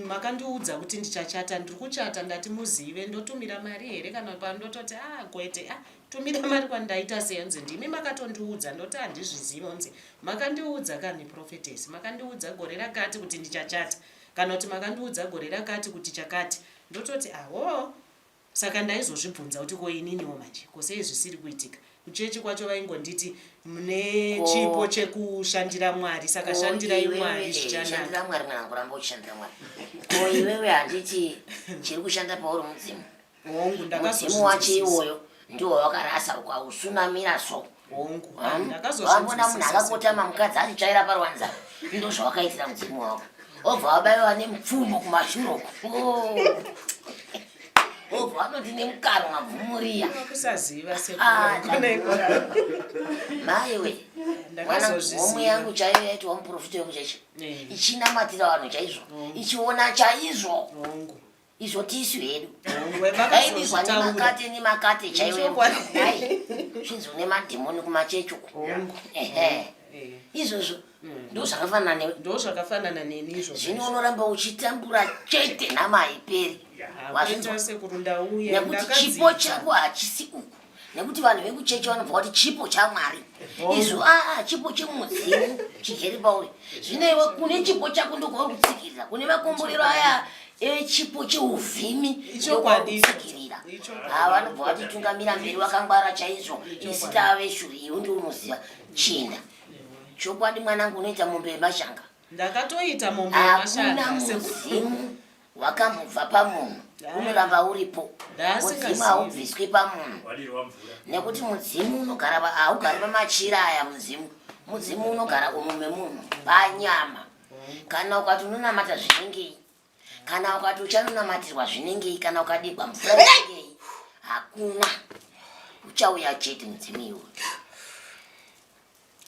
makandiudza kuti ndichachata ndiri kuchata ndati muzive ndotumira mari here kana pandototi a ah, kwete a ah, tumira mari kwandaita sei onzi ndimi makatondiudza ndoti handizvizive onzi makandiudza kani prophetess makandiudza gore rakati kuti ndichachata Kana kuti makandiudza gore rakati kuti chakati ndototi ahoo saka ndaizozvibvunza kuti ko ininiwo manje ko sei zvisiri kuitika kuchechi kwacho vaingonditi mune chipo chekushandira Mwari saka shandirai Mwari zvichanaka. Shandira Mwari mwanangu ramba uchishandira Mwari. Ko iwewe handiti chiri kushanda pauri mudzimu. Hongu Mudzimu wacho iwoyo ndiwo wakarasa ukausunamira so. Hongu ndakazozvambona munhu akakotama mukadzi achitsvaira paruwanza ndozvawakaitira mudzimu wako obva wabaiwa nemupfumo kumashure uko oh. obva wanoti nemukaro mabvumuriya kusaziva ah, maiwe mwana homwe yangu chaiyo yaitwa muprofita wekuchechi eh. ichinamatira vanhu chaizvo oh. ichiona chaizvo Izvo tisu hedu. Taibikwa nemakate nemakate chaiwo. Zvinzi une madhimoni kumachechi uko. Ehe. Eh. Izvozvo ndo zvakafanana newe. Ndo zvakafanana neni izvozvo. Zvino unoramba uchitambura chete, nhama haiperi. Wazvinzwa? Sekuru, ndauya. Nekuti chipo chako hachisi uku, nekuti vanhu vekuchechi vanobva kuti chipo chaMwari izvo, aa chipo chemudzimu chigere pauri. Zvino iwe kune chipo chako ndokwauri kutsikirira, kune makomborero aya echipo cheuvhimi ndokwauri kutsikirira. Ha, vanobva vatitungamira mberi vakangwara chaizvo, isi tave shure. Iwe ndi unoziva chinda chokwadi mwanangu, unoita mombe yemashanga. Ndakatoita mombe Hakuna yemashanga sekuru. Mudzimu wakambobva pamunhu, unoramba uripo. Mudzimu haubviswi pamunhu nekuti mudzimu unogara haugari pamachira aya. Mudzimu unogara umu memunhu panyama. Kana ukati unonamata zvinengei, kana ukati uchanonamatirwa zvinengei, kana ukadigwa mvura zvinengei, hakuna, uchauya chete mudzimu iwo.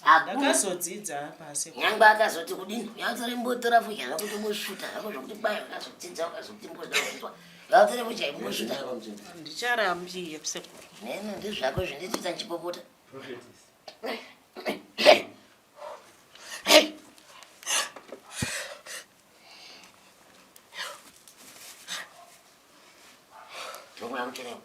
Hakuna. Ndakazodzidza apa sekuru. Nyangwe akazoti kudini, yautore mbotora fudya zvako, tombosvuta zvako zvokuti kwai wakazodzidza, ukazoti mbozvakuitwa, yautore fudya imbosvuta. Ndicharambiye sekuru. Neno ndizvako zvinditsitsa ndichipopota. Ndokuya mucherewo.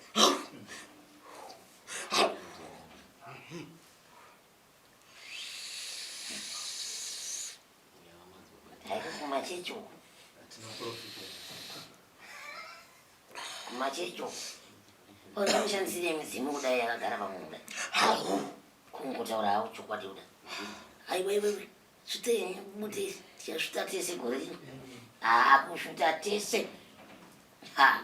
Haiko kumachechi uku, kumachechi uku vanoshandisire midzimu kudai yakagara pamunhu kudai, kungotaura hawo chokwadi kudai. Aiwa iwewe, svutei bute, tichasvuta tese gore rino. Haa, kusvuta tese. Ha,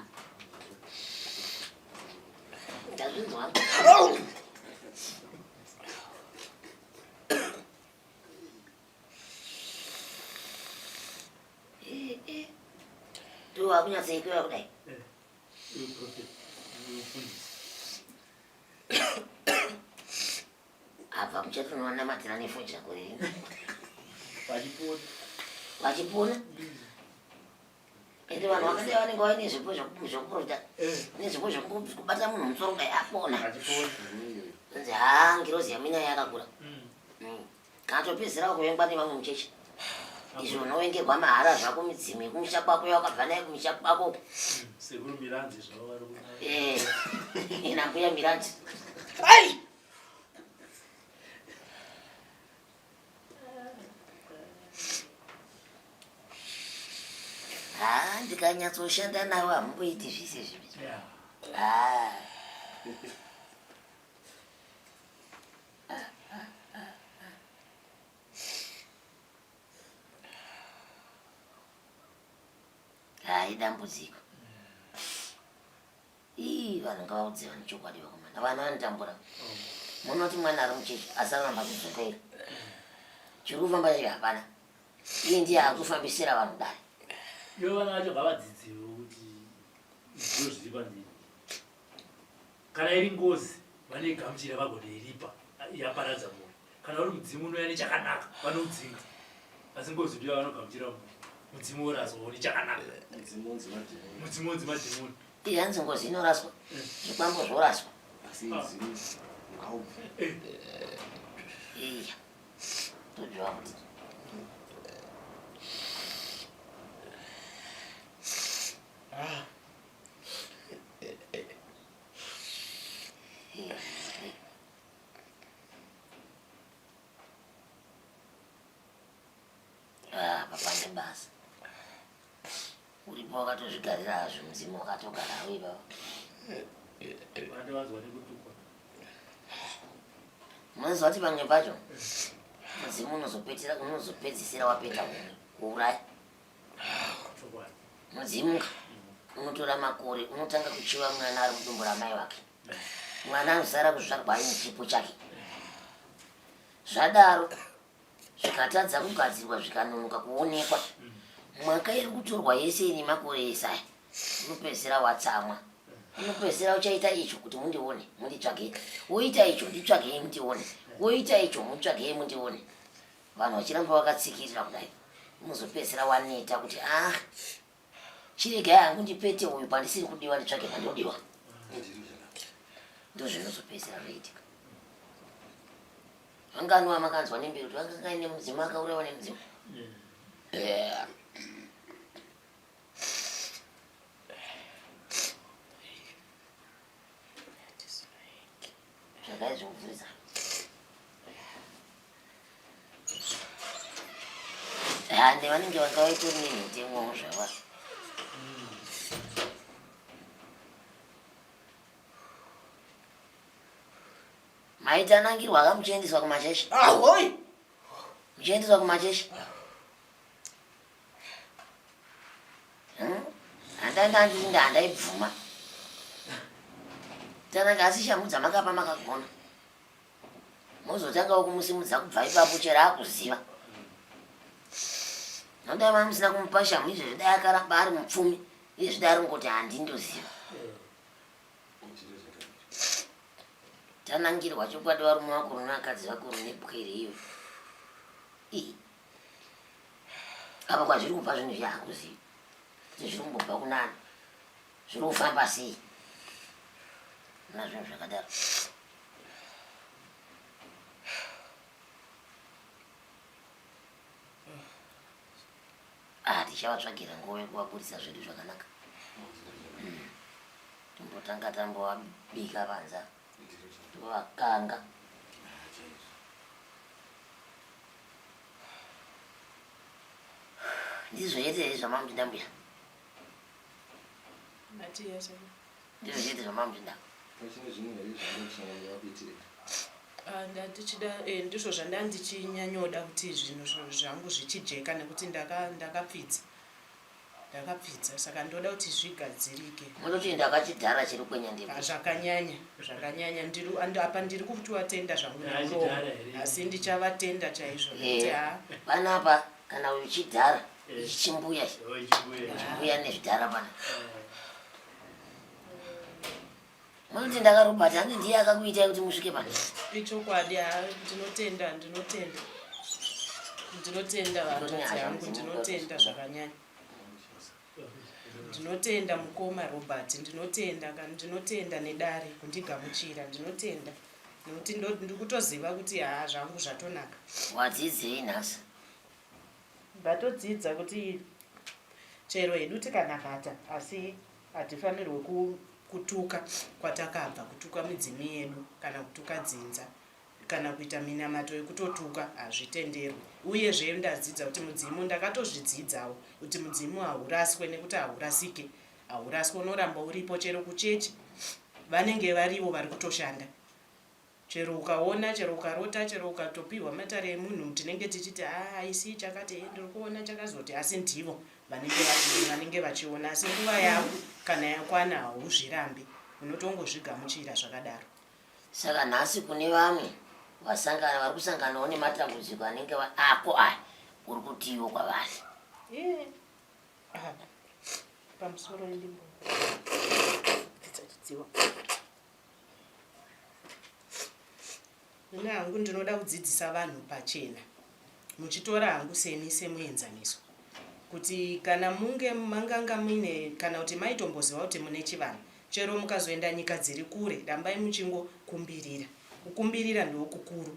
ndazvinzwa. Eh, eh. Ndowakunyatsoikwewa kudai. Apa muchatononamatira nefodya gore rino vachipona. Ende vanhu vakadai vanenge vaine zvipo zvekuprofita nezvipo zvekubata munhu musoro kudai apona. Nzi haa, ngirozi yamina yakakura. Kana topedzisira kuvengwa nevamwe muchechi, izvo unovengerwa mahara zvako, midzimu yekumusha kwako yakabva naye kumusha kwako. Sekuru Miranzi zvavo vari ku Eh, nambuya Miranzi. Ai! Haa, ndikanyatsoshanda navo hamumboiti zvise zvivi. Haa, hai, dambudziko. Ii, vanhu ngavaudze vanhu chokwadi vakomana, vana vanotambura. Munoti mwana ari muchechi asaramba kudzungaira, chiri kufamba chacho hapana. Iye ndiye akufambisira vanhu dare. Ivo vana vacho ngavadzidziwe kuti ndo zviri pandiri. Kana iri ngozi vanoigamuchira vagonoiripa yaparadza mwoyo. Kana uri mudzimu unouya nechakanaka vanoudzinga, asi ngozi ndiyo vanogamuchira, mudzimu woraswawo nechakanaka, mudzimu wonzi madhimoni. Iye hanzi ngozi inoraswa, zvikwambo zvoraswa. Iya, todzva kuti Ah, papane basa uripo, wakatozvigarira hazvo, mudzimu wakatogarawo ipapa. Vanenge vanzwa nekutukwa. Munoziva kuti pamwe pacho mudzimu unozopetera, unozopedzisira wapeta kuuraya. Chokwadi. Mudzimu unotora makore, unotanga kuchiva mwana ari mudumbu ramai vake. Mwana anosara kuzvarwa aine chipo chake. Zvadaro zvikatadza kugadzirwa, zvikanonoka kuonekwa, mwaka iri kutorwa yese ine makore ese aya, unopedzisira watsamwa, unopedzisira uchaita icho kuti mundione munditsvagei, woita icho, nditsvagei mundione, woita icho, mutsvagei mundione. Vanhu vachiramba vakatsikirira kudai, unozopedzisira waneta kuti ah, chiregai hangu ndipete uyu pandisiri kudiwa, nditsvage pandodiwa. Ndozvinozopedzisira zvaitika. Vangani vamakanzwa nembiri kuti vanga kaine mudzimu akaurayiwa nemudzimu? Yeah. Tsvagai zvekubvunza. Hande vanenge vanga vaitori nenhetemwawo zvava. Maitanangirwa ka muchiendeswa kumachechi? Ahoi! Muchiendeswa kumachechi? Hmm? Handanga ndinda handaibvuma. Tananga asi shamhu dzamakapa makagona. Mozotangawo kumusimudza kubva ipapo chero akuziva. Nodai manga musina kumupa shamhu izvezvi dai akaramba ari mupfumi izvezvi dai ari kungoti handindoziva. Tanangirwa chokwadi varume vakuru nevakadzi vakuru nepwere iyo. Ii. Apa kwazviri kubva zvinhu zviya hakuzivi kuti zviri kumbobva kunani zviri kufamba sei na zvinhu zvakadaro. Ah, tichavatsvagira nguva yekuvaburitsa zvedu zvakanaka. Hmm. Tombotanga tambovabika panza tovakanga. Ndizvo chete here zvamamuchinda mbuya? Ndizvo chete zvamamuchinda. Pachine zvimwe here zvamunokusanganira kuitire? Ah, ndandichida eh, ndizvo zvandandichinyanyoda kuti zvinhu zvangu zvichijeka nekuti ndakapfidza ndakapfidza saka ndoda kuti zvigadzirike. Munoti ndakachidhara chiri kwenya ndebvu. Ah, zvakanyanya zvakanyanya ndiri apa ndiri kutovatenda zvangu nemuromo asi ndichavatenda chaizvo nekuti eh, ha panapa kana uyu chidhara eh. ichi chimbuya chimbuya nezvidhara pana Munoti ndakarobata hanzi ndiye akakuitai kuti musvike pano. Ichokwadi ha ndinotenda ndinotenda ndinotenda hanzvadzi yangu ndinotenda zvakanyanya ndinotenda mukoma Robert ndinotenda ndinotenda nedare kundigamuchira ndinotenda nekuti ndikutoziva kuti haa zvangu zvatonaka. Wadzidzei nhasi? Ndatodzidza kuti chero hedu tikanamata asi hatifanirwe kutuka kwatakabva, kutuka midzimu yedu kana kutuka dzinza kana kuita minamato yekutotuka hazvitenderwi. Uyezve ndadzidza kuti mudzimu ndakatozvidzidzawo kuti mudzimu hauraswe nekuti haurasike, hauraswe unoramba uripo chero kuchechi vanenge varivo vari kutoshanda. Chero ukaona chero ukarota chero ukatopihwa matare emunhu tinenge tichiti haa haisi chakati eh, ndiri kuona chakazoti asi ndivo vanenge vanenge vachiona asi nguva yavo kana yakwana hauzvirambi unotongozvigamuchira zvakadaro. Saka nhasi kune vamwe vasangana vari kusanganawo nematambudziko anenge ako aya uri kutiiwo kwavari? Yeah. Ah, pamusoro ndimbo dziwa Ini hangu ndinoda kudzidzisa vanhu pachena muchitora hangu seni semuenzaniso kuti kana munge manganga muine kana kuti maitomboziva kuti mune chivanhu chero mukazoenda nyika dziri kure rambai muchingokumbirira kukumbirira ndokukuru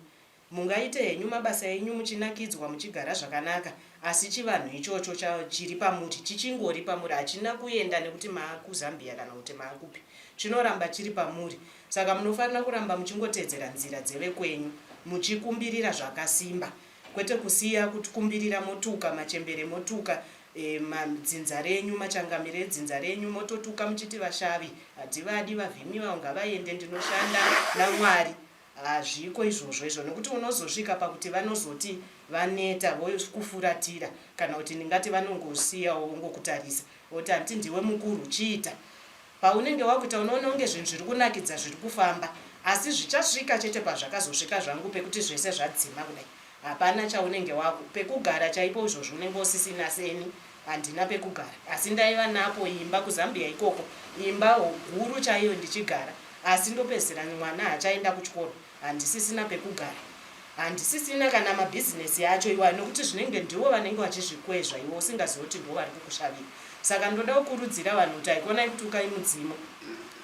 Mungaite henyu mabasa enyu muchinakidzwa muchigara zvakanaka asi chivanhu ichocho chiri pamuri chichingori pamuri hachina kuenda nekuti maakuzambia kana kuti maakupi chinoramba chiri pamuri saka munofanira kuramba muchingotedzera nzira dzevekwenyu muchikumbirira zvakasimba kwete kusiya kukumbirira motuka machembere motuka e, dzinza renyu machangamire edzinza renyu mototuka muchiti vashavi hativadi vavhimi vavo ngavaende ndinoshanda namwari Hazviko izvozvo izvo nekuti unozosvika pakuti vanozoti vaneta vokufuratira kana kuti ndingati vanongosiyawo vongokutarisa voti hanti ndiwe mukuru chiita paunenge wakuita unoona kunge zvinhu zviri kunakidza zviri kufamba asi zvichasvika chete pazvakazosvika zvangu pekuti zvese zvadzima kudai hapana chaunenge waku pekugara chaipo izvozvo unenge usisina seni handina pekugara asi ndaiva napo imba kuzambia ikoko imba huru chaiyo ndichigara asi ndopedzisira mwana hachaenda kuchikoro handisisina pekugara handisisina kana mabhizinesi acho iwayo nokuti zvinenge ndivo vanenge vachizvikwezva iwe usingazivi kuti ndivo vari kukushavira saka ndoda kukurudzira vanhu kuti haikonai kutukai mudzimu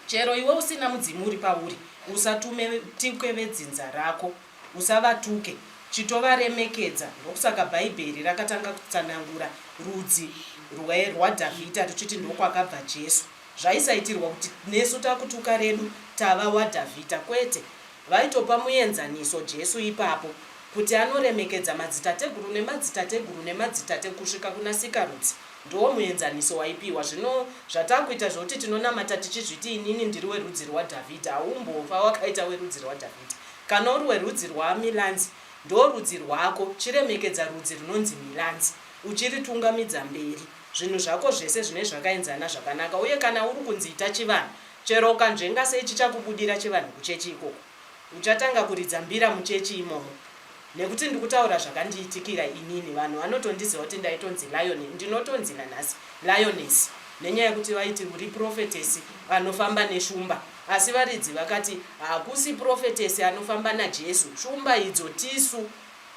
chero iwe usina mudzimu uri pauri usatume tikwe vedzinza rako. Usavatuke. Chitovaremekedza. Ndokusaka Bhaibheri rakatanga kutsanangura rudzi rwaDhavhidha ruchiti ndokwakabva Jesu. Zvaisaitirwa kuti nesu takutuka redu tava waDhavhidha. Kwete. Vaitopa muenzaniso Jesu ipapo kuti anoremekedza madzitateguru nemadzitateguru nemadzitate kusvika kuna sikarudzi. Ndiwo muenzaniso waipiwa. Zvino zvatakuita zvekuti tinonamata tichizviti inini ndiri werudzi rwaDhavhidha, haumbofa wakaita werudzi rwaDhavhidha. Kana uri werudzi rwaMilanzi, ndorudzi rwako, chiremekedza rudzi runonzi Milanzi, uchiritungamidza mberi. Zvinhu zvako zvese zvine zvakaenzana zvakanaka. Uye kana uri kunzi ita chivanhu, chero ukanzvenga sei chichakubudira chivanhu kuchechi ikoko. Uchatanga kuridza mbira muchechi imomo. Nekuti ndikutaura zvakandiitikira inini, vanhu vanotondiziva kuti ndaitonzi Lion, ndinotonzi nanhasi Lioness nenyaya yekuti vaiti uri prophetess anofamba neshumba. Asi varidzi vakati hakusi prophetess anofamba naJesu, shumba idzo tisu.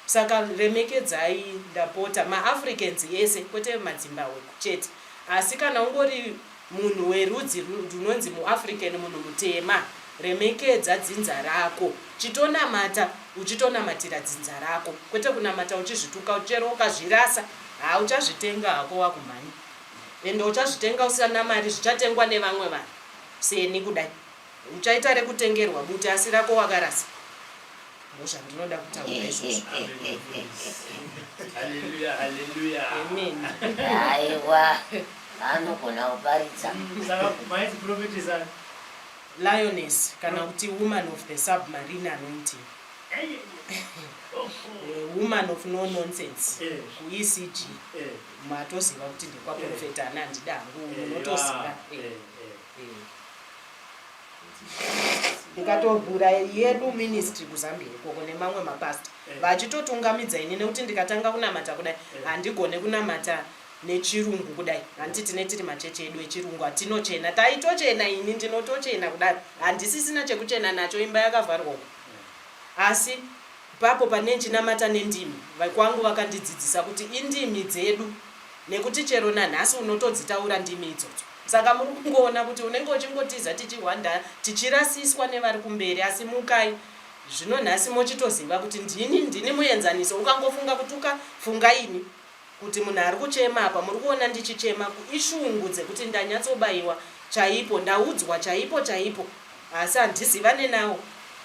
Saka remekedzai ndapota maAfricans ese kwete madzimbahwe chete asi kana ungori munhu werudzi runonzi muAfrican munhu mutema remekedza dzinza rako chitonamata uchitonamatira dzinza rako kwete kunamata uchizvituka chero ukazvirasa haa uchazvitenga hako wakumhanya ende uchazvitenga usina mari zvichatengwa nevamwe vanhu seni kudai uchaita rekutengerwa bute asi rako wakarasa ndozvandinoda kutaura izvozvo. Haleluya, haleluya. Amen. Aiwa, anogona kuparidza. Saka maiti prophetess ani? Lioness kana kuti woman of the submarine anointing. Woman of no nonsense kuECG matoziva kuti ndekwaprofeta ani handida hangu munotoziva. Ndikatovhura yedu ministry kuZambia ikoko nemamwe mapastor vachitotungamidza ini nekuti ndikatanga kunamata kudai handigone kunamata nechirungu kudai hanti tine tiri machechi edu echirungu atinochena taitochena ini ndinotochena kudaro handisisina chekuchena nacho imba yakavharwa uko asi papo pane ndichinamata nendimi vekwangu vakandidzidzisa kuti indimi dzedu nekuti chero nanhasi unotodzitaura ndimi idzodzo saka muri kungoona kuti unenge uchingotiza tichihwanda tichirasiswa nevari kumberi asi mukai zvino nhasi mochitoziva kuti ndini ndini muenzaniso ukangofunga kutuka funga ini kuti munhu ari kuchema apa muri kuona ndichichema ishungu dzekuti ndanyatsobaiwa chaipo ndaudzwa chaipo chaipo asi handizivane nawo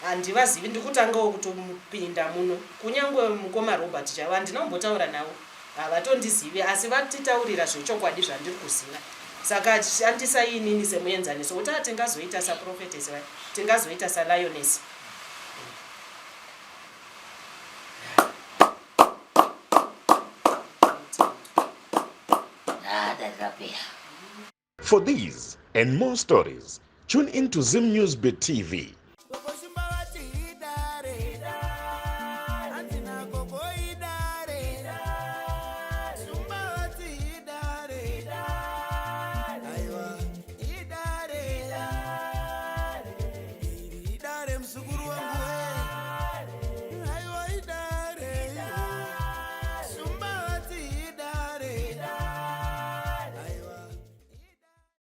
handivazivi ndikutangawo kutopinda muno kunyange mukoma Robert chaivo handina kumbotaura navo havatondizivi asi vatitaurira zvechokwadi zvandiri kuziva saka shandisai inini semuenzaniso kuti a tingazoita saprophetess vaya tingazoita salioness. For these and more stories, tune in to Zim News Bit TV.